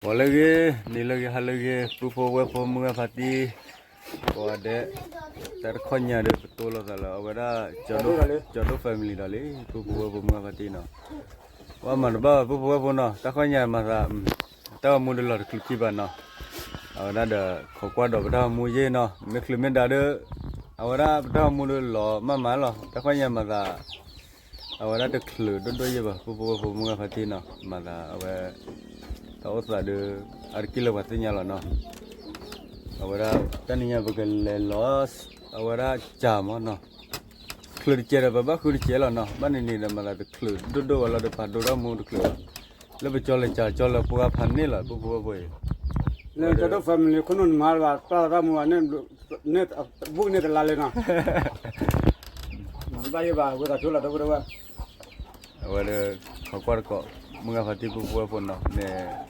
ဂီၤလၢအဂ့ၤ, နံၤလၢအဂ့ၤ, ဟါလၢအဂ့ၤ, ပုၢ်ဖိဝဲၢ်ဖိ မုၢ်ဂၢ်ဖါတံၢ်, ကိးဂၤဒဲး, တၢ်တခီညါဒီး ပတိၢ်လိာ်သးလၢ အဝဲဒၣ် ကၠီဒိၣ် family ဒီးလံ, ပုၢ်ဖိဝဲၢ်ဖိ မုၢ်ဂၢ်ဖါတံၢ်နီၤ, ပှၤမၤတဘၣ်ဘၣ် ပုၢ်ဖိဝဲၢ်ဖိနီၤ, တၢ်ခီညါမၤသး တၢ်ဂီၤမူဒီးလီၤတချုးခံဘၣ်နီၤ, အဝဲဒၣ်ဒီး ခိးကွၢ်ဒီးပတၢ်ဂီၤမူယဲၢ်နီၤ, မ့ၢ်ချုးမ့ၢ်ဒါဒီး အဝဲဒၣ်ပတၢ်ဂီၤမူဒီးလီၤမးမးလီၤ, တၢ်ခီညါမၤသး အဝဲဒၣ်တချုးဒိၣ်ဒိၣ်ယဲၢ်ဘၣ် ပုၢ်ဖိဝဲၢ်ဖိ မုၢ်ဂၢ်ဖါတံၢ်နီၤ, မၤသးအဝဲ တၢ်အိၣ်သးဒီး အါတက့ၢ်လၢပှၤသ့ၣ်ညါလီၤနီၤ, အဝဲဒၣ် တနံၤညါပကလဲၤလီၤ အဝဲဒၣ်ကၠၤမးနီၤ, ချုးတစဲးဒီးပဘၣ်ဃုတစဲးလီၤနီၤ, ဘၣ်န့ၣ်န့ၣ်ဒီးမၤသးတချုးဒိၣ်ဒိၣ်ဝဲလီၤဒီး ပာ်ဒိတၢ်ဂီၤမူတချုးလီၤ, လၢပကၠီလဲၤကၠၤကၠီလၢပှၤဖးန့ၢ်လီၤ ပုၢ်ဖိဝဲၢ်ဖိအံၤ, လၢကၠီဒိၣ် family ခိၣ်နူာ်န့ၣ်မၤလၢၤဘၣ် တၢ်လီၤတၢ်မူဘၣ် ဘူးန့ၢ်တလါလံနီၤ, ဘၣ်ယဲၢ်ဘၣ် ဝဲသးဆိလီၤ ဒီပုၢ်ဒီဝဲၢ် အဝဲဒီး ခိးကွၢ်တကိး မုၢ်ဂၢ်ဖါတံၢ် ပုၢ်ဖိဝဲၢ်ဖိနီၤ, မ့ၢ်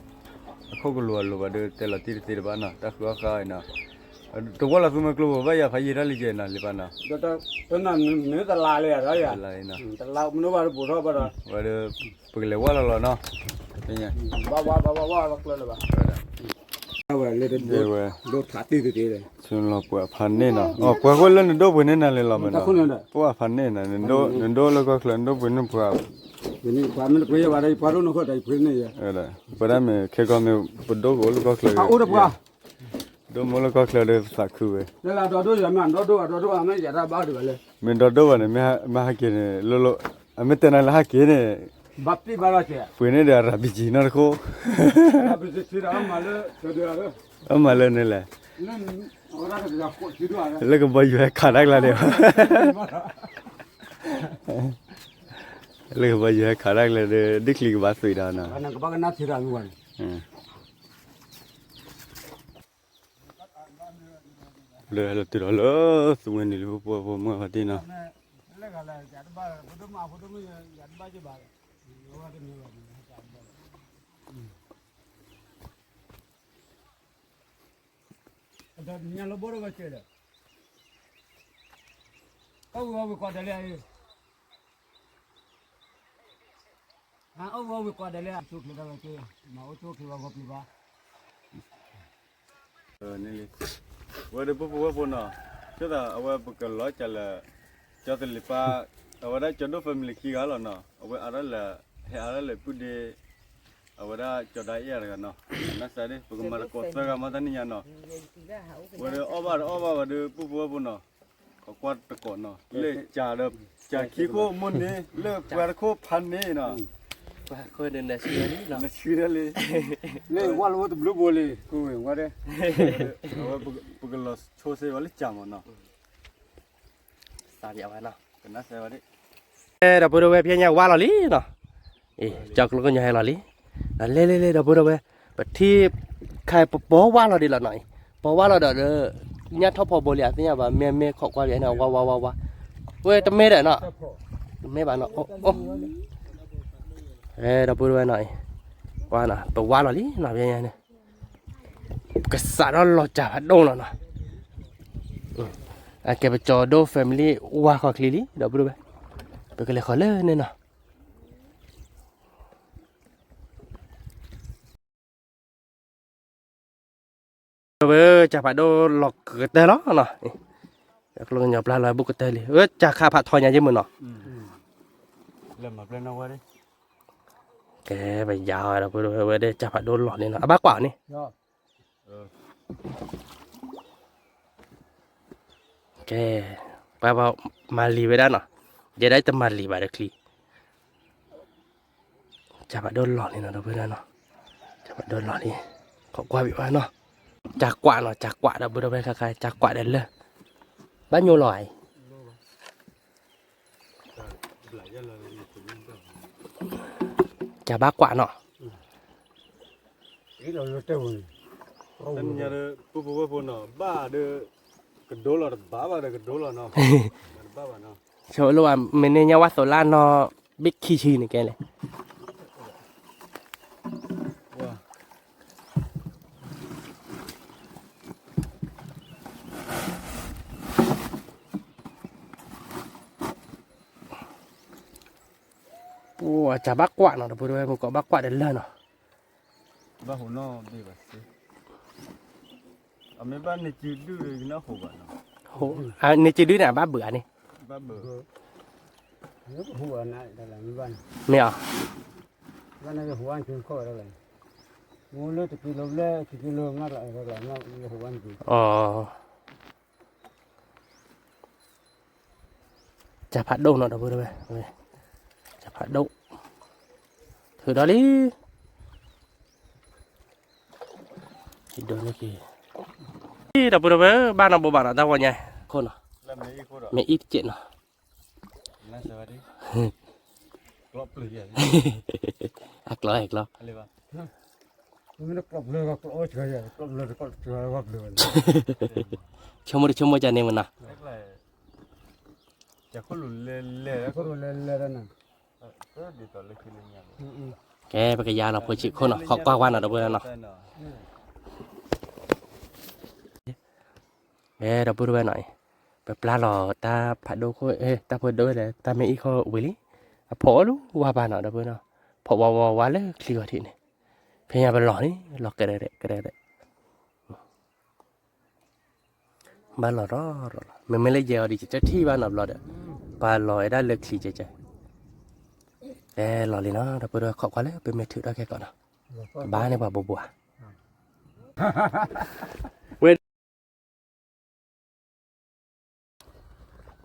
အခိၣ်ကလူးအလိၤဘၣ်ဒီး တဲလီၤတံၢ်တသ့တဘၣ်နီၤ, တၢ်ဃုအီၣ်ဃုအီအံၤနီၤ, တဝီလီၤသူမွဲကျိပူၤဘၣ်ယၤ ဖးယံာ်တၢ်လံကဲနီၤ လံပၢ်နီၤ, တနၤမ့ၢ်တလါလံယၤဒီးယၤ, တလါလံနီၤ, တလါမ့ၢ်ဘၣ်တဘူးထီၣ်ဘၣ်ဒီး, ဝဲဒီး ပကလဲၤဝၢ်လီၤလီၤနီၤ, ဘၣ်ဝၣ်ဘၣ်ဝၣ်ဝၣ်လီၤကျၢၢ်လၢၤဘၣ်, ဝဲဒၣ် ဒိၣ်ထးတံၢ်တသ့, ဆိလီၤပှၤဖးန့ၢ်နီၤ, အိ ပှၤဃိလၢနဒိၣ်ပှ့ၤန့ၢ်နၤလံလီၤမ့ၢ်နီၤ, ပှၤဖးန့ၢ်နီၤ, နဒိၣ်လၢကီၢ်ချၢ နဒိၣ်ပှ့ၤန့ၢ်ပှၤ, ပှၤမ့ၢ်တပှ့ၤယဲၢ်ဘၣ်ဒီး ယပှၤဒိၣ်နီၢ်ခိၣ်တၢ်ယပှ့ၤန့ၢ်ယဲၢ်, ပဝဲဒၣ်မ့ၢ်ခဲကီၢ်မ့ၢ် ပဒိၣ်ကအိၣ်လၢကီၢ်ချၢ, အအိၣ်တပှၤ ဒိၣ်မ့ၢ်လၢကီၢ်ချၢဒီးသးခုဝဲ, လၢအဒီဒိၣ်ယၤမ့ၢ်အဒီဒိၣ်အဒီဒိၣ်အမ့ၢ်ယၤတၢ်ဘၣ်ဒံးဘၣ်လၢ, မ့ၢ်ဒီဒိၣ်ဘၣ်န့ၣ် မ့ၢ်ဟဲက့ၤန့ၣ် လိၣ်လိၣ်, အမ့ၢ်တဲနၤလၢဟဲက့ၤန့ၣ်, ဘၣ်ပ့ၢ်ဘၣ်လီၤကဲ, ပှ့ၤန့ၢ်ဒီး RPG နီတခိၣ်, အမၤလၢန့ၣ်လဲၣ်, လၢကဘီယူၤဟဲခးတၢ်ကျါန့ၣ်, လၢကဘီယူၤဟဲခးတၢ်ကျါဒီး ဒ်ချံကဘၣ်သွံးဒီးနီၤ, လၢလီၤတုၤဒီးလၢ သူဝဲန့ၣ်လၢပှၤဖိမုၣ်ဖါတံၢ်နီၤ, ညါလၢဘိၣ်ဒီးဝဲကဲဒီး, အဝဲဝဲကွၢ်ဒဲးလၢ, အဝဲဝဲကွၢ်ဒဲးလၢ အဆိၣ်ချ့ဒၣ်ဝဲက့, မၤအိၣ်ဆိၣ်ချ့ဝဲဂီၤပျံၤဘၣ် ဝဲဒီးပုၢ်ဖိဝဲၢ်ဖိနီၤ, ဆိသးအဝဲပကလီၤကၢ်လၢ ကၠီသလံးပၢ်, အဝဲဒၣ်ကၠီဒိၣ် family ခံဂၤလီၤနီၤ, အဝဲအါထီၣ်လၢ, ဟဲအါထီၣ်လၢပုၢ်ဒ့, အဝဲဒၣ်ကၠီဒၣ်အ့ၣ်အတဂၤနီၤ, နစးဒ့ ပကမၤသကိးသၢဂၤမ့ၢ်တနံၣ်ညါနီၤ, ဝဲဒီးအီၣ်ဘၣ်ဒီးအီၣ်ဘၣ်ဝဲဒီးပုၢ်ဖိဝဲၢ်ဖိနီၤ, ခိးကွၢ်တကိးနီၤ, လၢကၠၤဒီး, ကၠၤခံခိၣ်မိၢ်န့ၣ် လၢပှၤတခိၣ်ဖးန့ၣ်နီၤ, နဆှံဒၣ်လံ, လၢဝဲလၢဝဲတဘျုးဘိလံ, ဝဲဒၣ်, ပကလီၤဆိစ့ဝဲလၢကၠၤမးနီၤ ဒီပုၢ်ဒီဝဲၢ် ဖဲညါဝါလီၤလံနီၤ, ကၠီကျိကညီဟဲလီၤလံ, လဲၤလဲၤလဲၤ ဒီပုၢ်ဒီဝဲၢ်, ပထံၣ်ခါပပီၤဝါလီၤဒံးလီၤနီၤ, ပီၤဝါလီၤဒီး, ညၣ်ထီၣ်ဖီဘိလံ အသ့ၣ်ညါဘၣ် မ့ၢ်မ့ၢ်ခိးကွၢ်ဖဲန့ၣ် ဝါဝါဝါဝါ, ဝဲတမ့ၢ်ဒီးနီၤ, တမ့ၢ်ဘၣ်နီၤ, ဒီပုၢ်ဒီဝဲၢ်နီၤ, ကွၢ်နီၤ ပဝါလီၤလံနီၤ ဖဲညါန့ၣ် ကစးထီၣ်လီၤကၠၤဖးဒိၣ်လီၤနီၤ, အကဲပကၠီဒိၣ် family ဝါခီၣ်ချံလံ ဒီပုၢ်ဒီဝဲၢ်, ပကလဲၤဃီၤလၢန့ၣ်နီၤ, ဒီပုၢ်ဒီဝဲၢ် ကၠၤဖးဒိၣ်လီၤကတၢၢ်လီၤနီၤ, ကျိကညီပျၢ်လီၤဘူးကတၢၢ်လံ, ကၠၤခါဖးထီညါယ့ၢ်မုၢ်နီၤ, ကဲပယါဒီပုၢ်ဒီဝဲၢ် ဝဲဒၣ်ကၠၤဖးဒိၣ်လီၤန့ၣ်နီၤ အဘၣ်ကွၢ်အီၤန့ၣ် ကဲ, ပှၤမၤလံာ်ဝဲဒၣ်နီၤ, ယဲဒၣ်တမၤလံာ်ဘၣ်ဒီးချံ, ကၠၤဖးဒိၣ်လီၤန့ၣ်နီၤ ဒီပုၢ်ဒီဝဲၢ်နီၤ, ကၠၤဖးဒိၣ်လီၤန့ၣ်, ခိးကွၢ်ဘၣ်ဝဲနီၤ, ကၠၤကွၢ်နီၤ ကၠၤကွၢ် ဒီပုၢ်ဒီဝဲၢ် ခါခါ ကၠၤကွၢ်ဒီးလၢၢ်, ဘၣ်ညိလီၤအံၤ ကၠၤဘၣ်ကွၢ်နီၤ, တနံၤညါဒီး ပုၢ်ဖိဝဲၢ်ဖိနီၤ ဘၣ်ဒီး ကဒိလီၤတဘၣ်ဘၣ်ဒီးကဒိလီၤနီၤ, တဘၣ်ဘၣ်နီၤ, ဆိလၢဝဲ မ့ၢ်န့ၢ်ညါဝါသိးလၢနီၤ, ဘ့ၣ်ခံဆံန့ၣ်ကဲလဲၣ် ပှၤကၠၤဘၣ်ကွၢ်နီၤ ဒီပုၢ်ဒီဝဲၢ် မုၢ်ကီးဘၣ်ကွၢ်ဒီးလၢၢ်နီၤ, ဘၣ်ဟူးနီၣ်ဘ့ၣ်ဘၣ်စ့, အမ့ၢ်ဘၣ်န့ၢ်စုဒုၣ်နီၢ်ဟူးဘၣ်နီၤ, န့ၢ်စုဒုၣ်န့ၣ် အဘၣ်ဘုးဧါန့ၣ်, ဘၣ်ဘုး, မ့ၢ်အီၤ, ဘၣ်န့ၣ်ဟူးဝဲန့ၢ်စုခီၣ်ဝဲဒၣ်လီၤ, မ့ၢ်လၢတကံလိဘျဲၣ် တကံလိမးလီၤ, ဟူးဝဲန့ၢ်စု, အီၤ ကၢ်ဖးဒိၣ်နီၤ ဒီပုၢ်ဒီဝဲၢ်, ကၢ်ဖးဒိၣ်, ထုးဒီးလံ, ဒီပုၢ်ဒီဝဲၢ် ဘၣ်နီၤဘိးဘၣ်နီၤ တၢ်ဝီညါ, ခိၣ်နီၤ, မ့ၢ်အံၤတကဲးနီၤ, အကျီ အကျီ ဆိကမိၣ်တဆိကမိၣ်ကန့ၣ်မနုၤ, ကဲ ပကယၤလီၤဖိဆံးခိၣ်နီၤ ခိးကွၢ်ကွၢ်နီၤ ဒီပုၢ်ဝဲၢ်နီၤ, ကဲ ဒီပုၢ်ဝဲၢ်နီၤ, ပပျၢ်လီၤတၢ်ဖးဒိၣ်ခိၣ် တၢ်ဖိဒိၣ်ဝဲလဲၣ် တၢ်မ့ၢ်အံၣ်ခိၣ်ဝံၤလံ, အဖီၣ်အိၣ်လၢဝါပၤနီၤ ဒီပုၢ်ဝဲၢ်နီၤ, ဖီၣ်ဝါဝါဝါလၢချံဂီၤထံးန့ၣ်, ဖဲညါပလီၤန့ၣ် လီၤကရဲးကရဲးကရဲး ဘၣ်လီၤရီၤရီၤလီၤ မ့မ့ၢ်လၢယဲအီၤဒ်ယတထံၣ်ဘၣ်နီတဘျီဒီး, ပှၤလီၤဝဲဒၣ်လၢချံကဲကဲ, ကဲလီၤလံနီၤ ဒီပုၢ်ဒီဝဲၢ် ခိးကွၢ်လၢပမ့ၢ်ထုးထီၣ်ခဲကီးနီၤ, ကဘၣ်န့ၢ်ပှၤဘိးဘိးဧါ, ဝဲ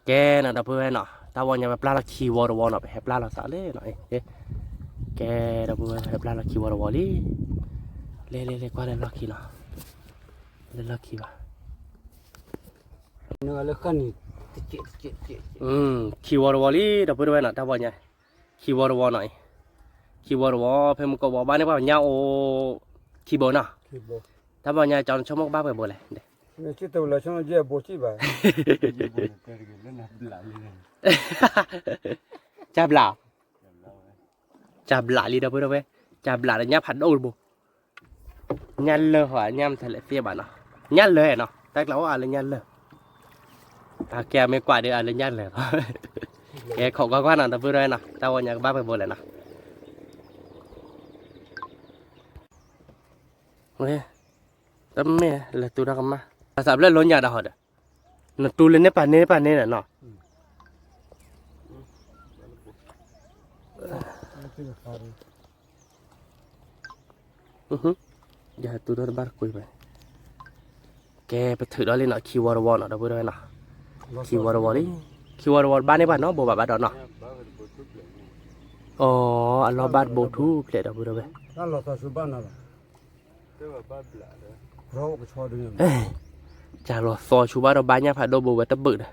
ကဲနီၤ ဒီပုၢ်ဝဲၢ်နီၤ တၢ်ဝီညါ ပပျၢ်လီၤခံဝီတဝီနီၤ ပဟဲပျၢ်လီၤသးလၢနီၤ, ကဲ ဒီပုၢ်ဝဲၢ် ပဟဲပျၢ်လီၤခံဝီတဝီလံ, လဲၤလဲၤလဲၤ ကွၢ်လၢလီၢ်ခံနီၤ, လၢလီၢ်ခံဘၣ်, ခံဝီတဝီလံ ဒီပုၢ်ဝဲၢ်နီၤ တၢ်ဝီညါ, ခံဝီတဝီနီၤအံၤ, ခံဝီတဝီ ဖဲမုၢ်ကီးဝီဘၣ်န့ၣ် ပှၤညါအိၣ်ခံဘိနီၤ, တၢ်ဝီညါ ကၠီနဆိကမိၣ်ကဘၣ်ပှဲၤဘိလဲၣ် ကၢ်ဘျး, ကၢ်ဘျးလံ ဒီပုၢ်ဒီဝဲၢ်, ကၢ်ဘျးဒီးညၣ်ဖးဒိၣ်တဘိ, ညၣ်လၢၢ်ဟီ ညၣ်မတၤလဲၣ်သ့ဘၣ်နီၤ, ညၣ်လၢၢ်နီၤ တၢ်ကျးအိၣ်အါလၢညၣ်လၢၢ်, အကဲအမ့ၢ်ကွၢ်ဒီးအါလၢညၣ်လၢၢ်လီၤ, ကဲခိးကွၢ်ကွၢ်နီၤ ဒီပုၢ်ဒီဝဲၢ်နီၤ တၢ်ဝီညါကဘၣ်ပှဲၤဘိလဲၣ်နီၤ တမ့ၢ်လၢတူၢ်တၢ်ကမၣ် ဘၣ်သးဘျၢၣ်လိညါဒီးဟီဒီး, နတူၢ်လၢန့ၣ်ပာ်န့ၣ်ပာ်န့ၣ်နီၤ, ယတူၢ်ဒီးတဘၣ်တကွံဘၣ်, ကဲ ပထုးဒီးလံနီၤ ခံဝီတဝီနီၤ ဒီပုၢ်ဒီဝဲၢ်နီၤ, ခံဝီတဝီလံ, ခံဝီတဝီဘၣ်န့ၢ်ပှၤနီတဘိဘၣ်ဘၣ်ဒီးနီၤ, အိ အလီၢ်ဘၣ်တဘိထူၣ်ဖျဲး ဒီပုၢ်ဒီဝဲၢ် ကၢ်လီၤသီဆူဘၣ်ဒီးဘၣ်ညၣ်ဖးဒိၣ်ဘိဝဲတဘုးဒီး,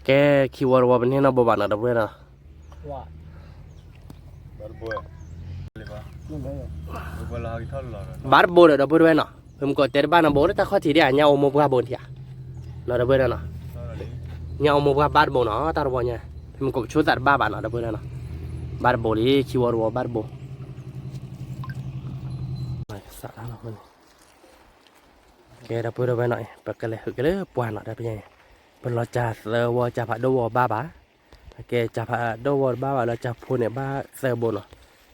ကဲ ခံဝီတဝီပန့ၢ်နီတဘိဘၣ်နီၤ ဒီပုၢ်ဝဲၢ်နီၤ, ဘၣ်တဘိဒီး ဒီပုၢ်ဝဲၢ်နီၤ ပမ့ၢ်ကီးတဲတဘၣ်နီတဘိလၢတၢ်ခီၣ်ထံးဒ်အညၣ်အိၣ်မိၢ်ပှၢ်ဘိ နီၤ ဒီပုၢ်ဝဲၢ်နီၤ, ညၣ်အိၣ်မိၢ်ပှၢ်ဘၣ်တဘိနီၤ တၢ်တဝီညါ, ပမ့ၢ်ကီးပဆိသးတဘၣ်ဘၣ်နီၤ ဒီပုၢ်ဝဲၢ်နီၤ, ဘၣ်တဘိလံ ခံဝီတဝီဘၣ်တဘိ ကဲ ဒီပုၢ်ဒီဝဲၢ်နီၤ ပကလဲၤဟုးက့ၤလၢပှၢ်နီၤ တၢ်ပညါအံၤ, ပလီၤစၢၤသၢဝီ စၢၤဖးဒိၣ်ဝီဘၣ်ဘၣ်, အကဲစၢၤဖးဒိၣ်ဝီတဘၣ်ဘၣ်လၢစၢၤဖိန့ၣ်ဘၣ်သၢဘိနီၤ,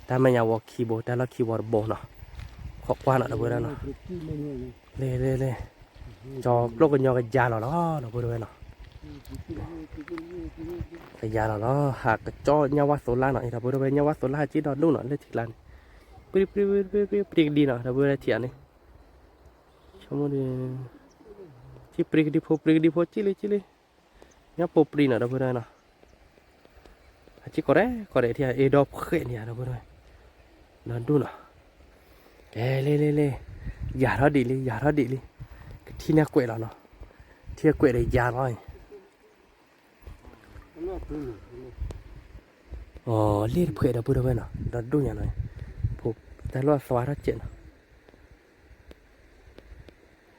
တၢ်မဲာ်ညါဝီခံဘိ တၢ်လီၢ်ခံဝီတဘိနီၤ, ခိးကွၢ်နီၤ ဒီပုၢ်ဝဲၢ်နီၤ, လဲၤလဲၤလဲၤ, ကၠီကျိၣ်ကညီကယၤလီၤလီၤ ဒီပုၢ်ဝဲၢ်နီၤ ကယၤလီၤလီၤ ဟးကကၠီညၣ်ဝါသိလၢ်နီၤ ဒီပုၢ်ဝဲၢ် ညၣ်ဝါသိလၢ်ဟးက့ဒီဒူၣ်နီၤ လၢထံကျါန့ၣ်, ပြံပြံပြံပြံပြံကဒံနီၤ ဒီပုၢ်ဝဲၢ်ထံၣ်ဧါန့ၣ်, ဆိကမိၣ်ဒီး, ထံပြံကဒံဖိပြံကဒံဖိ ကံၣ်လံကံၣ်လံ, ညၣ်ဖိပြံနီၤ ဒီပုၢ်ဝဲၢ်နီၤ, ဟးက့ကီးရဲၣ်ကီးရဲၣ်ထံၣ်ဧါ အ့ဒီဖှဲးန့ၣ်ဧါ ဒီပုၢ်ဝဲၢ်, ဒီဒူၣ်နီၤ, ကဲလံလံလံ, ယၤထီၣ်ဒံးလံ ယၤထီၣ်ဒံးလံ, ကထံၣ်န့ၢ်ကွဲးလီၤနီၤ, ထံၣ်ကွဲးဒီးယၤလီၤ အိ လ့ၣ်တဖှဲးဒီပုၢ်ဒီဝဲၢ်နီၤ ဒီဒူၣ်ညါနီၤ, တၢ်လီၢ်သွါထီၣ်စဲးနီၤ,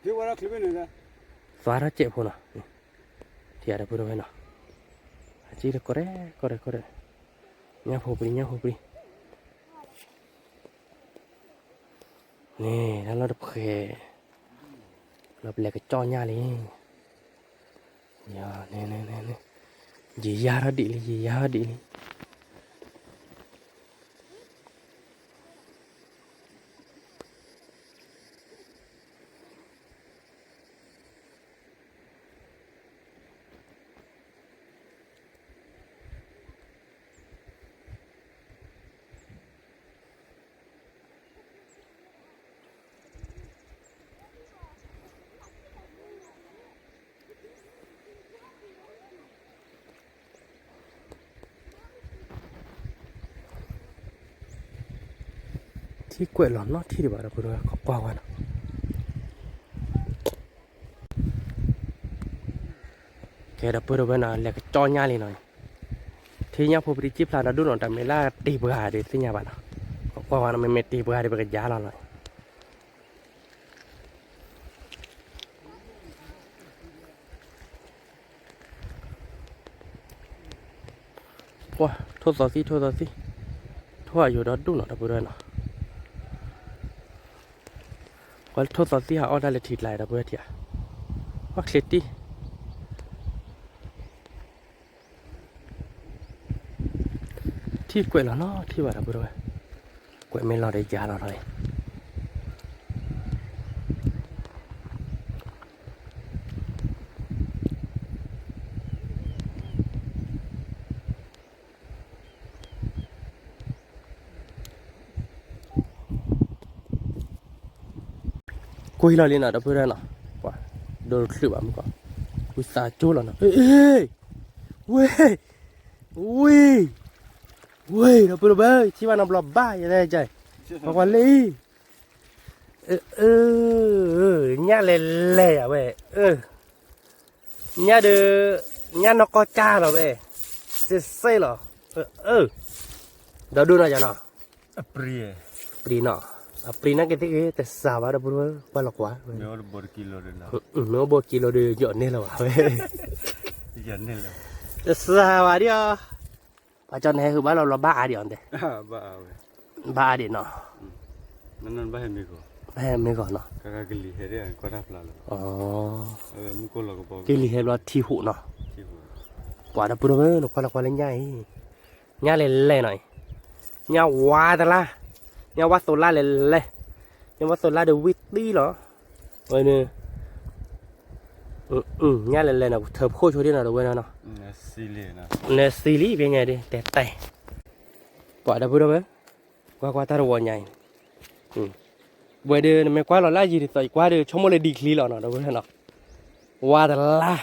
သွါထီၣ်စဲးဖိနီၤ, ထံၣ်ဒီပုၢ်ဒီဝဲၢ်နီၤ, ဟးက့ဒီးကီးရဲၣ်ကီးရဲၣ်ကီးရဲၣ်, ညၣ်ဖိပြံညၣ်ဖိပြံ န့ၣ် တၢ်လီၢ်တဖှဲး, လီၤပလဲၤကကၠီညၣ်လံ, ယၤထီၣ်ဒံးလံ ယၤထီၣ်ဒံးလံ, ယၤထီၣ်ဒံးလံ, ယၤထီၣ်ဒံးလံ, ထံကွဲးလီၤနီတထံၣ်ဒံးဘၣ် ဒီပုၢ်ဒီဝဲၢ် ကွၢ်ကွၢ်ဝဲနီၤ. ကဲ ဒီပုၢ်ဒီဝဲၢ်နီၤ လဲၤကကၠီညါလံနီၤ. ထံညၣ်ဖိပတံၤကံၣ်ဖျါဒီဒူၣ်နီၤ တၢ်မ့ၢ်လၢတ့ၢ်ပှၤဒီးသ့ၣ်ညါဘၣ်နီၤ. ကွၢ်ကွၢ်ဝဲနီၤ မ့မ့ၢ်တ့ၢ်ပှၤဒီးပကယၤလီၤနီၤ. ပှၤထိၣ်သီသံၣ် ထိၣ်သီသံၣ် ထိၣ်အယိာ်ဒီဒူၣ်နီၤ ဒီပုၢ်ဒီဝဲၢ်နီၤ. ပှၤထိၣ်သီသံၣ်ဟးအီၣ်တၢ်လၢထံကျါ ဒီပုၢ်ဝဲၢ်ထံဧါ. အီၣ်ချ့တံၢ် ထံကွဲးလီၤနီတထံၣ်ဘၣ် ဒီပုၢ်ဒီဝဲၢ်. ကွဲးမ့ၢ်လီၤဒီးယၤလီၤလီၤအံၤ. ကွံာ်လီၤလံနီၤ ဒီပုၢ်ဒီဝဲၢ်နီၤ. ပှၤဒိတချုးဘၣ်မုၢ်ကီး ဝံသးစူၤလီၤနီၤ. ဝ့ၢ် ဝ့ၢ် ဝ့ၢ် ဒီပုၢ်ဒီဝဲၢ် ထံၣ်ဘၣ်နီတဘျီဘၣ် ယဲဒၣ် ပှၤကွၢ်လၢအံၤ အၢ ညၣ်လဲၤလဲၤယၤဝဲ ညၣ်ဒီး ညၣ်နီၢ်ကီၢ်ကၢ်လီၤဝဲ စ့စ့လီၤ ဒီဒူၣ်နီၤယၤနီၤ. အပြံနီၤ အပြံနာ်က့သ့ၣ်ဂ့ၤ တစှၤဘၣ်ဒီပုၢ်ဒီဝဲၢ် ကွၢ်လီၤကွၢ် မ့ၢ်အိၣ်ဘိးကံလိာ်ဒီး ယီၤန့ၢ်လၢၤဘၣ်ဝဲ တစှၤဘၣ်ဒံးအီၤ ပှၤကၠီန့ၣ်ဟဲဟုၣ်ဘၣ်လီၤဘျီဘၣ်အါဒံးအီၤတဲ ဘၣ်အါဒံးနီၤ ဘၣ်ဟဲမ့ၢ်ဂီၤနီၤ ကလံၤဟဲဘျီထံဟိၣ်နီၤ ပှၤဒီပုၢ်ဒီဝဲၢ် နကွၢ်လီၤကွၢ်လၢညၣ်အံၤ ညၣ်လဲၤလဲၤနီၤအံၤ ညၣ်ဝါတလါ ညၣ်ဝါသိးလါလဲၤလဲၤ ညၣ်ဝါသိးလါဒီးဝံၣ်တံၢ်လီၤ ဝဲန့ၣ် ညၣ်လဲၤလဲၤနီၤ ထၢဖှိၣ်ဆိဒံးနီၤ ဒီပုၢ်ဝဲၢ်နီၤ နစံလံဖဲညါဒ် တဲတဲ ပှၤဒီပုၢ်ဒီဝဲၢ် ကွၢ်ကွၢ်တၢ်တဝီညါအံၤ ဝဲဒီးနမ့ၢ်ကွၢ်လီၤလၢယံၤဒ်သိး ယကွၢ်ဒီး ဆိကမိၣ်လၢဒံချံလီၤနီၤ ဒီပုၢ်ဝဲၢ်နီၤ ဝါတလါ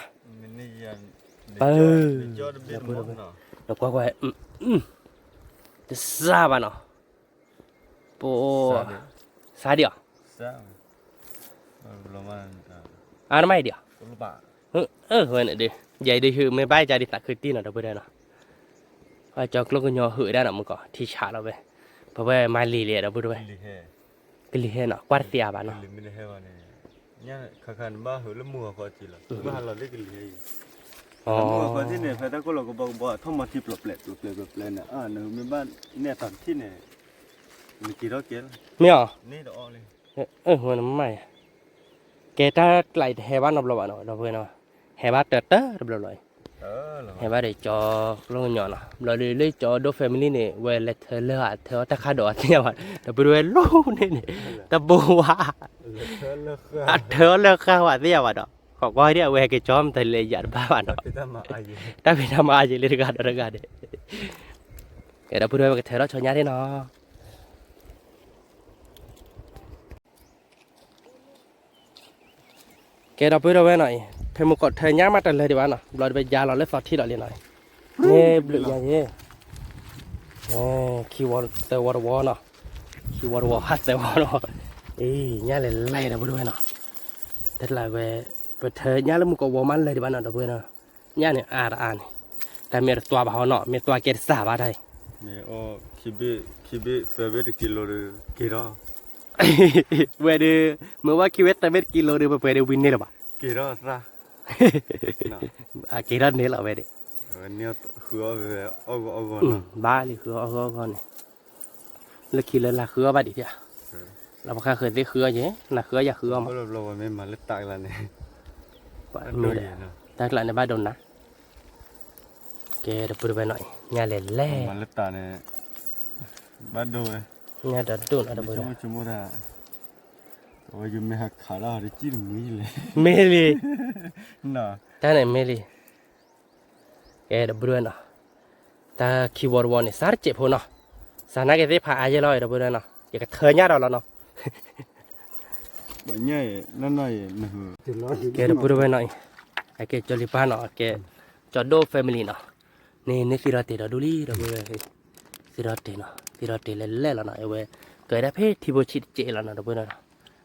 ပၢ် ဒီပုၢ်ဝဲၢ် နကွၢ်ကွၢ် တစှၤဘၣ်နီၤ ပအိၣ် စါဒံးအီၤ အါနမၤအံၤဒံးအီၤ ဝဲန့ၣ်ဒီး ယဲဒုးဟုးမ့ၢ်ဘၣ်ကါဒံးသးခုတံၢ်နီၤ ဒီပုၢ်ဝဲၢ်နီၤ ကၠီကျိကညီဟုးဒၣ်နီၤ မုၢ်ကီး ထံဆးလီၤဝဲ ပဝဲမၤလံၤလံၤ ဒီပုၢ်ဝဲၢ် ကလံၤဟဲနီၤ ကွၢ်တသ့အါဘၣ်နီၤ ခါခါနဘၣ်ဟုးလၢမုၢ်ဂီၤခီက့ၤလီၤ ဘၣ်ဟးလီၤလၢကလံၤဟဲအံၤ မုၢ်ဂီၤခီက့ၤန့ၣ် ဖဲတၢ်ကိၢ်လီၤကဘီကဘီ ထီၣ်မီထံပျီပျဲးပျီပျဲးပျီပျဲးန့ၣ် အါ နမ့ၢ်ဘၣ်နဲၣ်အတၢ်ထံၣ်န့ၣ် နက့ၤထီၣ်ကဲလီၤ မ့ၢ်အီၤ န့ၣ်တအီၣ်လံ ဝဲနမၤယၤ ကဲတၢ်ကျးအံၤတဟဲဘၣ်နီတဘျီဘၣ်နီၤ ဒီပုၢ်ဝဲၢ်နီၤ ဟဲဘၣ်တၢၢ်တၢၢ်တဘျီဘျီအံၤ ဟဲဘၣ်ဒီးကၠီကျိကညီနီၤ ဘျီဒီးလၢကၠီဒိၣ် family န့ၣ် ဝဲလဲၤထၢလၢၢ် ထၢအီၣ်တၢ်ခါဒီးအသ့ၣ်ညါဘၣ် ဒီပုၢ်ဝဲၢ်လီၤန့ၣ်န့ၣ် တဘိဝါ အထၢအီၣ်လၢၢ်ဃာ်ဝဲသ့ၣ်ညါဘၣ်ဒီး ခီကွၢ်ဒ်အဝဲဟဲက့ၤကၠီမတၤလဲၤယၤတဘၣ်ဘၣ်နီၤ တၢ်ဖံးတၢ်မၤအါယံာ်လၢတဂၤဒီးတဂၤန့ၣ် ကဲဒီပုၢ်ဝဲၢ် ပကထၢထီၣ်ဆီညါဒ်နီၤ ကဲဒီပုၢ်ဒီဝဲၢ်နီၤအံၤ ဖဲမုၢ်ကီးထၢညါမးတလၢာ်ဒံးဘၣ်နီၤ ဘျီဒီးပယါလီၤလၢသီထံၣ်လီၤလံနီၤ မ့ၢ်ဘျုးညါယဲ ခံဝီသၢဝီတဝီနီၤ ခံဝီတဝီဟးသၢဝီနီၤ အံၤ ညၣ်လဲၤလဲၤဒီပုၢ်ဒီဝဲၢ်နီၤ တကျးဝဲ ပထၢညၣ်လၢမုၢ်ကီးဝီမးလၢာ်ဒံးဘၣ်နီၤ ဒီပုၢ်ဝဲၢ်နီၤ ညၣ်န့ၣ်အါတအါန့ၣ် တၢ်မ့ၢ်တတွၤဘၣ်ဟီနီၤ မ့ၢ်တွၤကဲတစှၤဘၣ်တၢ်အံၤ မ့ၢ်အီၣ်ခံဘ့ၣ် ခံဘ့ၣ်သၢဘ့ၣ်တကံလိၤဒီး က့ၤထီၣ် ဝဲဒီး မ့ၢ်ဝဲခံဘ့ၣ်သၢဘ့ၣ်တကံလိၤဒီး ပပှဲၤဒီးဝံၤန့ၢ်လၢၤဘၣ် က့ၤထီၣ်သၣ် က့ၤထီၣ်န့ၢ်လီၤဝဲဒၣ် ဝဲန့ၣ်ဃုအီၣ်ဝဲအီၣ်ဂီၢ်အီၣ်ဂီၢ်နီၤ ဘၣ်လံဃုအီၣ်ဂီၢ်အီၣ်ဂီၢ်န့ၣ် လၢခံလၢလၢ်ဃုအီၣ်ဘၣ်ဒံးဖျါ လၢပခါဃုသ့ဃုအီၣ်က့ၤ နဃုအီၣ်ယၤဃုအီၣ်မး တၢ်ကျးန့ၣ်ဘၣ်ဒိနၤ ကဲဒီပုၢ်ဒီဝဲၢ်နီၤအံၤ ညၣ်လဲၤလဲၤ ဘၣ်ဒိဝဲ ညၣ်ဒီဒိၣ်နီၤဒီပုၢ်ဒီဝဲၢ် အဝဲယမ့ၢ်ဟးခးလၢအီၤတကံၢ်တမံၤလဲၣ် မ့ၢ်လံ တၢ်န့ၣ်မ့ၢ်လံ ကဲဒီပုၢ်ဒီဝဲၢ်နီၤ တၢ်ခံဝီတဝီန့ၣ် စးတစဲးဖိနီၤ စးနာ်က့သ့ၣ်ဖးအါယဲလီၤဒီပုၢ်ဒီဝဲၢ်နီၤ ယကထၢညၣ်ဒီးလီၤနီၤ ကဲဒီပုၢ်ဒီဝဲၢ်နီၤအံၤ အကဲကၠီလံၤပၢ်နီၤ အကဲကၠီဒိၣ် family နီၤ န့ၣ်န့ၣ်သံဒီးတ့ၢ်ဒီးဒူလံဒီပုၢ်ဒီဝဲၢ် သံဒီးတ့ၢ်နီၤ သံဒီးတ့ၢ်လဲၤလဲၤလီၤနီၤ အဝဲ ကဲဒၣ်ဖဲထံဖိဆံးတစဲးလီၤနီၤ ဒီပုၢ်ဝဲၢ်နီၤ,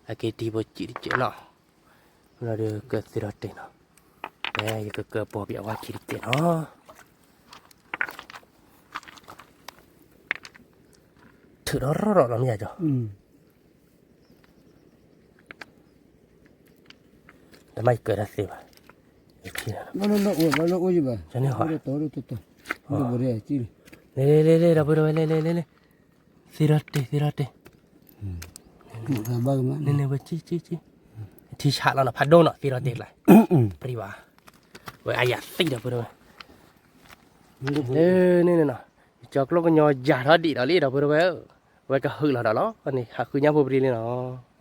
အက့ၤထံဖိဆံးတစဲးနီၤ, လီၤဒီးကသ့ထီၣ်တ့ၢ်နီၤ, ဖဲယကကပီၤပဝါခံတစဲးနီၤ, ထုးထီၣ်ရီၣ်ရီၣ်လီၤမ့ၢ်ယၤကီး တမ့ၢ်ယကၢၤတၢ်သ့ဘၣ်, လၢအိၣ်ဘၣ်လၢအိၣ်ယဘၣ်, လဲၤလဲၤလဲၤ ဒီပုၢ်ဝဲၢ် လဲၤလဲၤလဲၤလဲၤ, သ့ထီၣ်တ့ၢ်သ့ထီၣ်တ့ၢ်, န့ၣ်ဝဲကံကံကံ, ထံဆးလီၤနီၤ ဖးဒိၣ်နီၤ သ့ထီၣ်တ့ၢ်ကျါ, ပြံဘၣ်, ဝဲအယၤသံဒီပုၢ်ဝဲၢ်, န့ၣ်နီၤ, ယကၠီၤကျိကညီယၤထီၣ်ဒံးဒီးလံ ဒီပုၢ်ဝဲၢ်ဧၢ, ဝဲကဟုးလီၤဒီးလီၤန့ၣ် ဟးဃုညၣ်ဖိပရံလံနီၤ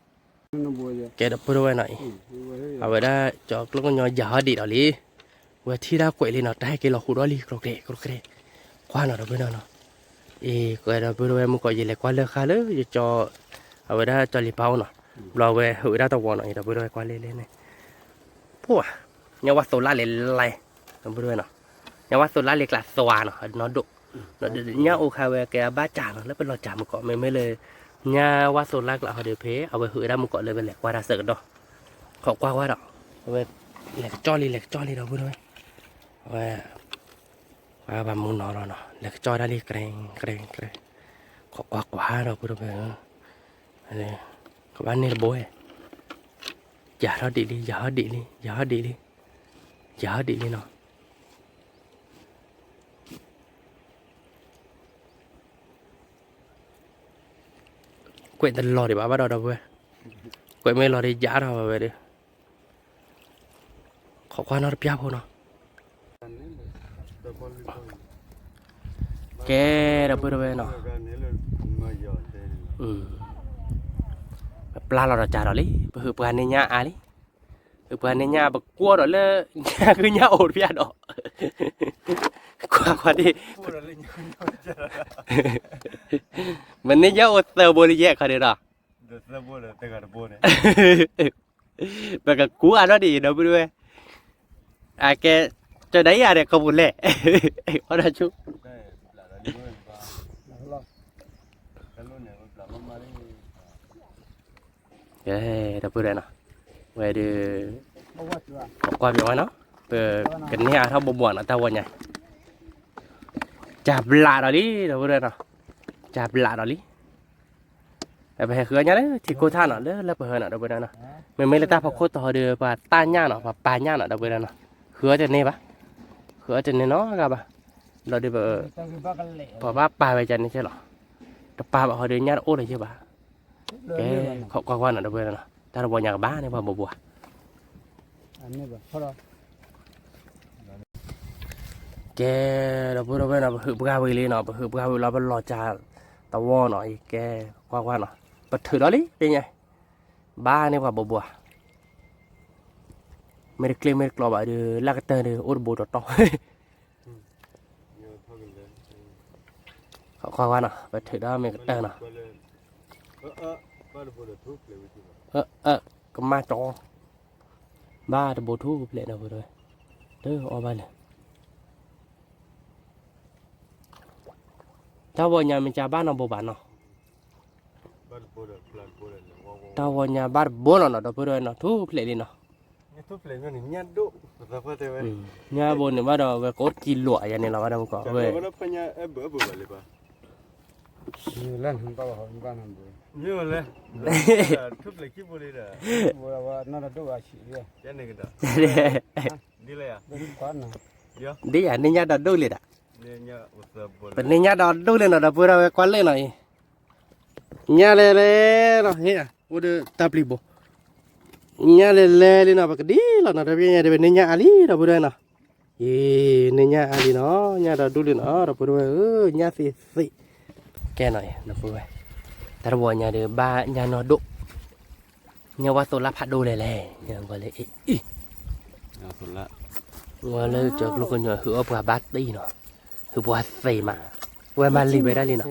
ကဲဒီပုၢ်ဝဲၢ်နီၤအံၤ, အဝဲဒၣ်ကၠီၤကျိကညီယၤဟီၣ်ဒံးဒီးလံ, ဝဲထံၣ်တၢ်ကွဲးလံနီၤ တၢ်ဟဲက့ၤလီၤဃိးဒီလံ ကြိးကြဲးကြိးကြဲး, ကွၢ်နီၤဒီပုၢ်ဝဲၢ်နီၤ, အံၤ ကဲဒီပုၢ်ဝဲၢ် မုၢ်ကီးယလဲၤကွၢ်လၢဃါလၢယကၠီၤ, အဝဲဒၣ်ကၠီၤလံၤပၢ်အိၣ်နီၤ, ဘျီဝဲဟုးဝဲဒၣ်တဝီနီၤ အံၤဒီပုၢ်ဝဲၢ် ကွၢ်လဲၣ်လဲၣ်န့ၣ်, ပှၤ, ညၣ်ဝၣ်သိးလၢ်လံၤလံၤ, ဒီပုၢ်ဝဲၢ်နီၤ, ညၣ်ဝၣ်သိးလၢ်လံၤကျါသွါနီၤ အနီၢ်ဒိၣ်, ညၣ်အိၣ်ခါဝဲကဲအဘၣ်စၢ်နီၤ လၢပလီၤစၢ်မုၢ်ကီး မ့မ့ၢ်လၢ ညၣ်ဝၣ်သိးလၢ်ကျါဟီဒီးဖဲ အဝဲဟုးဝဲဒၣ်မုၢ်ကီးလၢပလဲၤကွၢ်တၢ်ဆၢကတီၢ်, ခိးကွၢ်ကွၢ်ဒီး, အဝဲ, လဲၤကစီၣ်လံ လဲၤကစီၣ်လံ ဒီပုၢ်ဝဲၢ်, အဝဲ, ပှၤဘၣ်မူနီၤဒီးနီၤ လဲၤကစီၣ်ဒၣ်လံ ကြဲကြဲ, ခိးကွၢ်ကွၢ်ဒီး ပုၢ်ဝဲၢ်ဧၢ, ကဘၣ်န့ၢ်တဘိဝဲ, ယၤထီၣ်ဒံးလံ ယၤဟီၣ်ဒံးလံ ယၤဟီၣ်ဒံးလံ, ယၤဟီၣ်ဒံးလံနီၤ ကွဲးတလီၤဒံးဘၣ်ဘၣ်ဒီး ဒီပုၢ်ဝဲၢ်, ကွဲးမ့ၢ်လီၤဒီးယါထီၣ်ဝဲဒီး, ခိးကွၢ်နီတပျၢ်ဖိနီၤ, ကဲဒီပုၢ်ဝဲၢ်နီၤ, ပပျၢ်လီၤဒီးကၢ်ဒီးလံ ပဟုးပှၤန့ၢ်ညၣ်အါလံ, ပပှၤန့ၢ်ညၣ်ပကွၢ်ဒီးလၢ, ညၣ်ဃုညၣ်အိၣ်တပျၢ်ဒီး, ကွၢ်ကွၢ်ဒ်, ပန့ၢ်ညၣ်အိၣ်သၢဘိလံယဲၢ်ခီဒံးဒီး, ပကကူအါထီၣ်ဒ်အံၤဒီပုၢ်ဝဲၢ်, အကဲ, ကၠီၤဒၣ်အံၤအါဒီးကပူၤလဲၣ်, အီၣ်ဒီးဆူ ဒီပုၢ်ဝဲၢ်နီၤ, ဝဲဒုး, ကွၢ်ပဝဲနီၤ, ပကန့ၢ်အါထီၣ်ဘိဘိနီၤ တၢ်ဝီညါ, ကၢ်ဘျးဒီးလံ ဒီပုၢ်ဝဲၢ်နီၤ, ကၢ်ဘျးဒီးလံ, ပဟဲဃုအီၣ်ညၣ်လၢထံကိၢ်ထၣ်နီၤ လၢလၢပဟၢနီၤ ဒီပုၢ်ဝဲၢ်နီၤ, မ့မ့ၢ်လၢတၢ်ဖီခိၣ်တီဟီဒီး ပှၤတၢ်ညၣ်နီၤ ပှၤပာ်ညၣ်နီၤ ဒီပုၢ်ဝဲၢ်နီၤ, ဃုအီၣ်တန့ၢ်ဘၣ်, ဃုအီၣ်တန့ၢ်နီတဂၤဘၣ်, လီၤဒီး, ပှၤဘၣ်ပာ်ဝဲကန့ၣ်ကဲလီၤ, တပာ်ဘၣ်ဟီဒီးညၣ်တအိၣ်လၢၤယဲၢ်ဘၣ်, ကဲ, ခိးကွၢ်ကွၢ်နီၤ ဒီပုၢ်ဝဲၢ်နီၤ တၢ်တဝီညါကဘၣ်န့ၣ်ပှၤဘိဘိဧါ ကဲ, ဒီပုၢ်ဝဲၢ်နီၤ ပဟုးပှၢ်ဝံၤလံနီၤ ပဟုးပှၢ်ဝံၤလီၤ ပလီၤစၢ်တဝီနီၤ အံၤကဲ, ကွၢ်ကွၢ်နီၤ ပထုးဒီးလံ သ့ၣ်ညါ, ဘၣ်န့ၣ်ပှၤဘိဘိဧါ, မ့ၢ်တကျ့မ့ၢ်တကျီဘၣ်ဒီး လၢကတၢၢ်ဒီး အိၣ်တဘိတီတီ ခိးကွၢ်ကွၢ်နီၤ ပထုးဒီးမ့ၢ်ကတၢၢ်နီၤ, အၢ, ကမၣ်တီ, ဘၣ်တဘိထူၣ်ဖျဲးဒီပုၢ်ဝဲၢ်, တအီၣ်ဘၣ်လၢၤ, တၢ်ဝီညါမ့ၢ်ကဘၣ်နီတဘိဘၣ်နီၤ, တၢ်ဝီညါဘၣ်တဘိလီၤနီၤ ဒီပုၢ်ဝဲၢ်နီၤ ထူၣ်ဖျဲးလံနီၤ, ညၣ်ဘိန့ၣ်ဘၣ်ဒီး ဝဲကအိၣ်တကံလိာ်ယၤန့ၣ်လီၤ ဘၣ်ဒီးမုၢ်ကီးဝဲ ဒ်ယၤန့ၣ်ညၣ်ဒီးဒိၣ်လံဒီး, ဒ်ယၤန့ၣ်ညၣ်ဒီးဒိၣ်လံဒီး, ပန့ၢ်ညၣ်ဒီးဒိၣ်လံနီၤ ဒီပုၢ်ဝဲၢ် ကွၢ်လၢနီၤအံၤ, ညၣ်လဲၤလဲၤနီၤ ဟ့ၣ် အိၣ်ဒီးတၢ်ပျံၤဘိ, ညၣ်လဲၤလဲၤလံနီၤ ပကဒံလီၤနီၤ တပျဲညါ တပျဲန့ၢ်ညၣ်အါလံ ဒီပုၢ်ဝဲၢ်နီၤ, အံၤ န့ၢ်ညၣ်အါလံနီၤ ညၣ်ဒီးဒိၣ်လံနီၤ ဒီပုၢ်ဝဲၢ်ဧၢ ညၣ်သ့သ့, ကဲနီၤအံၤ ဒီပုၢ်ဝဲၢ်, တၢ်တဝီညါဒီးဘၣ်ညၣ်နီၢ်ဒိၣ် ညၣ်ဝါသိးလၢ်ဖးဒိၣ်လဲၣ်လဲၣ် ညၣ်ဝဲလၢအံၤ, ဝဲလၢကၠီၤကျိကညီဟုးအီၣ်ပှၤဘၣ်တံၢ်နီၤ, ဟုးပှၤသ့မး, ဝဲမၤလံၤဝဲဒၣ်လံနီၤ,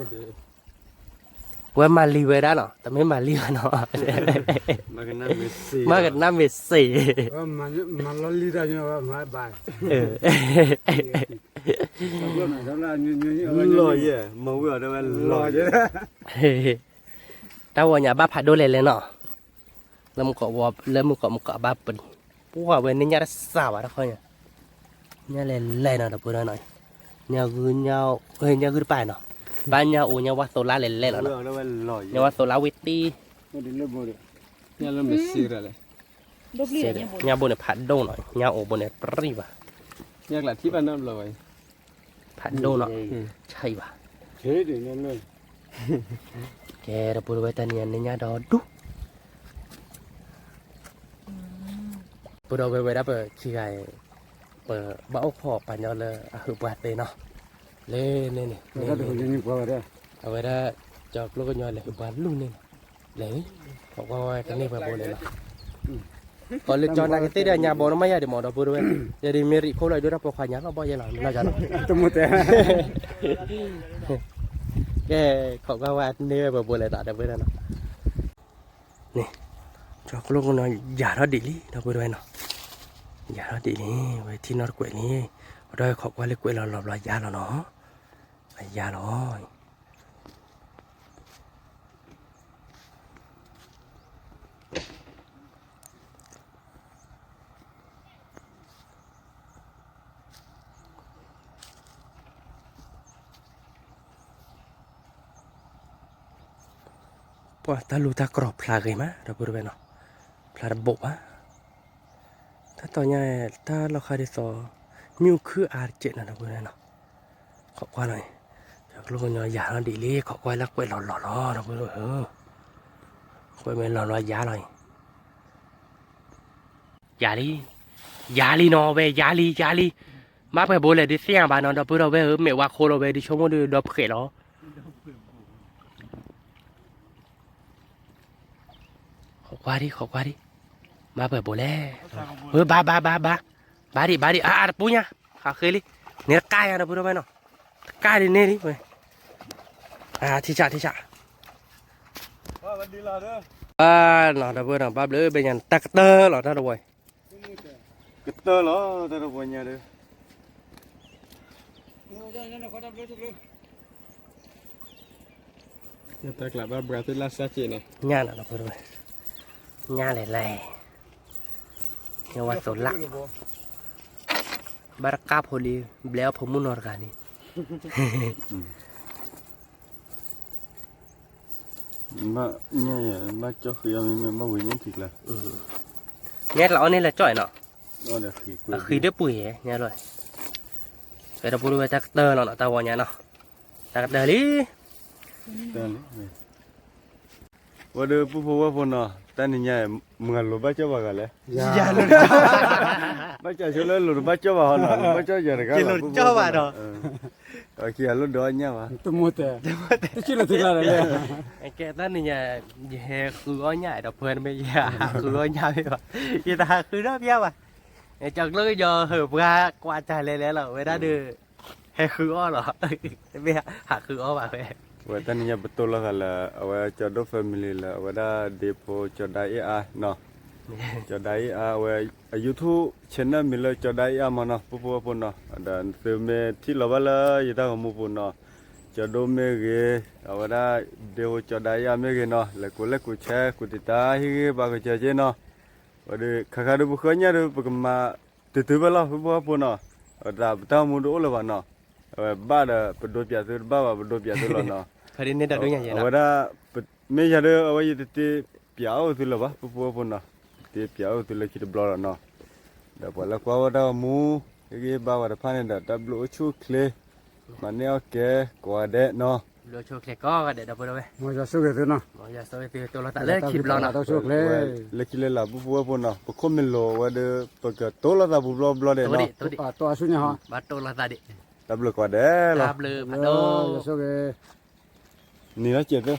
ဝဲမၤလံၤဝဲဒၣ်နီၤ တမ့ၢ်မၤလံၤဘၣ်နီၤ, မၤကနၣ်မ့ၢ်စ့ၢ်, မၤလီၤလံၤတၢ်ညီဘၣ်မၤဘၣ်, လီၤယဲၢ် မၤဝံၤအီၤဒၣ်ဝဲလီၤယဲၢ် တၢ်ဝီညါဘၣ်ဖးဒိၣ်လဲၣ်လဲၣ်နီၤ, လၢမုၢ်ကီးဝီ လၢမုၢ်ကီးမုၢ်ကီးဘၣ်ပလံၤ, ပှၢ်ဝဲန့ၣ်ညၣ်တစၢ်ဘၣ်တခီညါ, ညၣ်လဲၣ်လဲၣ်နီၤ ဒီပုၢ်ဒီဝဲၢ်နီၤ, ညၣ်ဂုၢ်ညၣ်, ညၣ်ဂုၢ်တပၢ်နီၤ, ဘၣ်ညၣ်အိၣ်ညၣ်ဝါသိလါလဲၣ်လဲၣ်လီၤနီၤ, ညၣ်ဝါသိလါဝံၢ်တံၢ်, ညၣ်ဘိန့ၣ်ဖးဒိၣ်နီၤ, ညၣ်အိၣ်ဘိန့ၣ်ပြံၣ်ဘၣ်, ဖးဒိၣ်နီၤ, ဆံးဘၣ်, ကဲ ဒီပုၢ်ဒီဝဲၢ် တၢ်နံၤညါန့ၣ်ညၣ်ဒီဒူၣ် ပုၢ်ဒီဝဲၢ် ဝဲဒၣ်ပခံဂၤအံၤ, ပဘၣ်အိၣ်ခိးပှၤညီလၢအဟုးပှၤသ့နီၤ, လၢန့ၣ်န့ၣ်, အဝဲဒၣ် ကၠီၤကျိကညီလဲၤဟုးပှၤလူၢ်န့ၣ်နီၤ, လဲၤ, ခိးကွၢ်ဝဲတန့ၢ်ပှဲၤဘိလဲၣ်နီၤ, ကီးလၢကၠီၤနၤကသ့ၣ်ဒီးညါဘီနီၤ မ့ၢ်ယၤဒံးမး ဒီပုၢ်ဒီဝဲၢ်, ယၤဒံးမ့ၢ်ရံးခိၣ်လီၤ ဒိၣ်တၢ်ပိာ်ခွါညါလီၤဘီယဲလီၤ နီၤယၤနီၤ, တမူတဲ ကဲ ခိးကွၢ်ဝဲတန့ၢ်ဝဲပှဲၤဘိလဲၣ်နီၤ ဒီပုၢ်ဒီဝဲၢ်နီၤ န့ၣ်, ကၠီၤကျိကညီယၤထီၣ်ဒံးလံ ဒီပုၢ်ဒီဝဲၢ်နီၤ, ယၤထီၣ်ဒံးလံ, ဝဲထံၣ်နီၢ်တကွဲးလံ, အဝဲဒၣ်ခိးကွၢ်လၢကွဲးလီၤလီၤဘျီယၤလီၤနီၤ, အယၤလီၤ ပှၤတၢ်လူၤတၢ်ကြီၢ်ဖျါဂ့ၤမး ဒီပုၢ်ဒီဝဲၢ်နီၤ, ဖျါတဘိးဘၣ်, တၢ်တီညါ တၢ်လီၢ်ခါဒ်သိး မ့ၣ်အူခုၣ်အါတကဲးနီၤ ဒီပုၢ်ဒီဝဲၢ်နီၤ, ခိးကွၢ်လီၤအံၤ, ကၠီၤကျိကညီယၤလီၤဒ်လံ ခိးကွၢ်လၢကွဲးလီၤလီၤလီၤ ဒီပုၢ်ဒီဝဲၢ်ဧၢ, ကွဲးမ့ၢ်လီၤလီၤယၤလီၤအံၤ ယၤလံ, ယၤလံနီၤဝဲ ယၤလံ ယၤလံ, မ့ၢ်ပှဲၤဘိလဲၣ် ဒုးသ့ၣ်ညါဘၣ်နီၤ ဒီပုၢ်ဒီဝဲၢ်ဧၢ, မ့ၢ်ဝါခိၣ်လီၤဝဲ ဒုးဆိကမိၣ်ဒုးဒီဖှဲးလီၤ, ခိးကွၢ်ဒံး ခိးကွၢ်ဒံး, မ့ၢ်ပှဲၤဘိလဲၣ်, ဘါ ဘါ ဘါ ဘါ, ဘါဒံး ဘါဒံး အါ အါ တပူၤညါ, ဟးဃ့လံ, န့ၣ်တကါယၤ ဒီပုၢ်ဒီဝဲၢ်နီၤ, တကါဒံးန့ၣ်ဒံးဝဲ, အါ ထံဆး ထံဆး ဘၣ်နီၤ ဒီပုၢ်ဒီဝဲၢ်နီၤ ဘၣ်ဘျုးဘဲညါ တၢ်ကတၢၢ်လီၤ တၢ်တဝီအံၤ ကတၢၢ်လီၤ တၢ်တဝီညါဒီး တၢ်ကျးဘၣ်ဘှါသ့ၣ်လၢ်စၢ်က့ၤန့ၣ် ညၣ်နီၤ ဒီပုၢ်ဒီဝဲၢ်, ညၣ်လဲၤလဲၤ, ညၣ်ဝါသိးလၢ်, ဘၣ်တကါဖိလံ, ဘျဲအီၣ်ဖိမုၣ်နီတဂၤန့ၣ် ဘၣ်, ဘၣ်ကၠီဃံအီၤမ့မ့ၢ်ဘၣ်ဝံၤညၣ်ထံကျါ, ညၣ်ကျါအီၣ်န့ၣ်လၢကၠီၣ်အံၤနီၤ, အဃံတပှ့ၤညါလီၤ, ကဲဒီပုၢ်ဒီဝဲၢ် တၢ်ကတၢၢ်လီၤနီၤ တၢ်ဝီညါနီၤ, တၢ်ကတၢၢ်လံ ဝဲဒၣ်ပုၢ်ဖိဝဲၢ်ဖိနီၤ တၢ်နံၤညါ မုၢ်ဂၤလိၤဘၣ်ကၠီၣ်ဘၣ်ဂၤလဲၣ်, ဘၣ်ကၠီၣ်ဆိလၢလိၤတဘၣ်ကၠီၣ်ဘၣ်ဟီနီၤ လိၤဘၣ်ကၠီၣ်ယၤတဂၤလီၤ ပုၢ်ဖိဝဲၢ်ဖိနီၤ, အခံဂၤလိၣ်ဒိးအီၣ်ညၣ်ဘၣ်, တမူတဲ, တဆံလီၤသုကျါဒီးလဲၣ်, ကဲတၢ်နံၤညါ ယဟဲဃုအီၣ်ညၣ်ဒီး ပှဲၤမ့ၢ်ယဟးဃုအီၣ်ညၣ်မ့ၢ်ဘၣ်, ယတဟးဃုဒီးပျါဘၣ်, ကၠီၤကျိကညီဟၢၤပှၤကွၢ်တၢ်လဲၤလဲၤလီၤ ဝဲဒၣ်ဒီး ဟဲဃုအီၣ်လီၤ, တမ့ၢ်ဟးဃုအီၣ်ဘၣ်ဝဲ, ဝဲတၢ်နံၤညါပတိၢ်လိာ်သးလၢ အဝဲကၠီၤဒိၣ် family လၢ အဝဲဒၣ်ဒ့ဖိကၠီၤဒါအ့ၣ်အါနီၤ, ကၠီၤဒါအ့ၣ်အါ အဝဲအ YouTube channel မံၤလၢကၠီၤဒါအ့ၣ်အါမးနီၤ ပုၢ်ဖိဝဲၢ်ဖိနီၤ, ဒီးသုမ့ၢ်ထံၣ်လီၤဘၣ်လၢယတၢ်ဂီၤမူပူၤနီၤ, ကၠီၤဒိၣ်မ့ၢ်ဂ့ၤ, အဝဲဒၣ်ဒ့ဖိကၠီၤဒါအ့ၣ်အါမ့ၢ်ဂ့ၤနီၤ လဲၤကိး like ကိး share ကိး တံာ်တာ် ဟ့ၣ်ဂံၢ်ဘါကစၢ်က့နီၤ, ဝဲဒၣ်ခါခါဒုးပဃုအီၣ်ညၣ်ဒုး ပကမၤတုၤတုၤဖဲလီၤ ပုၢ်ဖိဝဲၢ်ဖိနီၤ, ဝဲဒၣ်ပတၢ်ဂီၤမူတအိၣ်လၢၤဘၣ်နီၤ, အဝဲဘၣ်ဒီးပဒိးပၠးသု တဘၣ်ဘၣ်ပဒိးပၠးသုလီၤနီၤ, အဝဲဒၣ် မ့ၢ်ယၤဒီး အဝဲယတတ့ပၠးအီၣ်သုလၢၤဘၣ် ပုၢ်ဖိဝဲၢ်ဖိနီၤ, တ့ပၠးအီၣ်သုလၢခံတဘျီလီၤနီၤ, ဒီးပှၤလၢကွၢ်ဝဲတၢ်ဂီၤမူ ဟ့ၣ်ဂံၢ်ဘါဝဲတဖၣ်န့ၣ်ဒီး တၢ်ဘျုးအိၣ်ဆူၣ်အိၣ်ချ့, မၤန့ၢ်အီၣ်ကဲ ကိးဂၤဒဲးနီၤ, ဘျုးအိၣ်ဆူၣ်အိၣ်ချ့ကိးဂၤဒဲး ဒီပုၢ်ဒီဝဲၢ်, မ်ယွၤဆိၣ်ဂ့ၤသုနီၤ, မ်ယွၤဆိၣ်ဂ့ၤသု တိၢ်လိာ်သးလၢခံတဘျီနီၤ, လၢခံလၢလာ် ပုၢ်ဖိဝဲၢ်ဖိနီၤ ပခိၣ်မ့ၢ်လိာ်ဝဲဒီး ပကတိၢ်လိာ်သးပူၤဘျီဘျီဒဲးနီၤ, တိၢ်အဆူၣ်ညါဟီ, ဘၣ်တိၢ်လိာ်သးဒံး, တၢ်ဘျုးကိးဂၤဒဲးလီၤ, တၢ်ဘျုးဖးဒိၣ်, ယွၤဆိၣ်ဂ့ၤ နံၤလီၤစဲးသၢ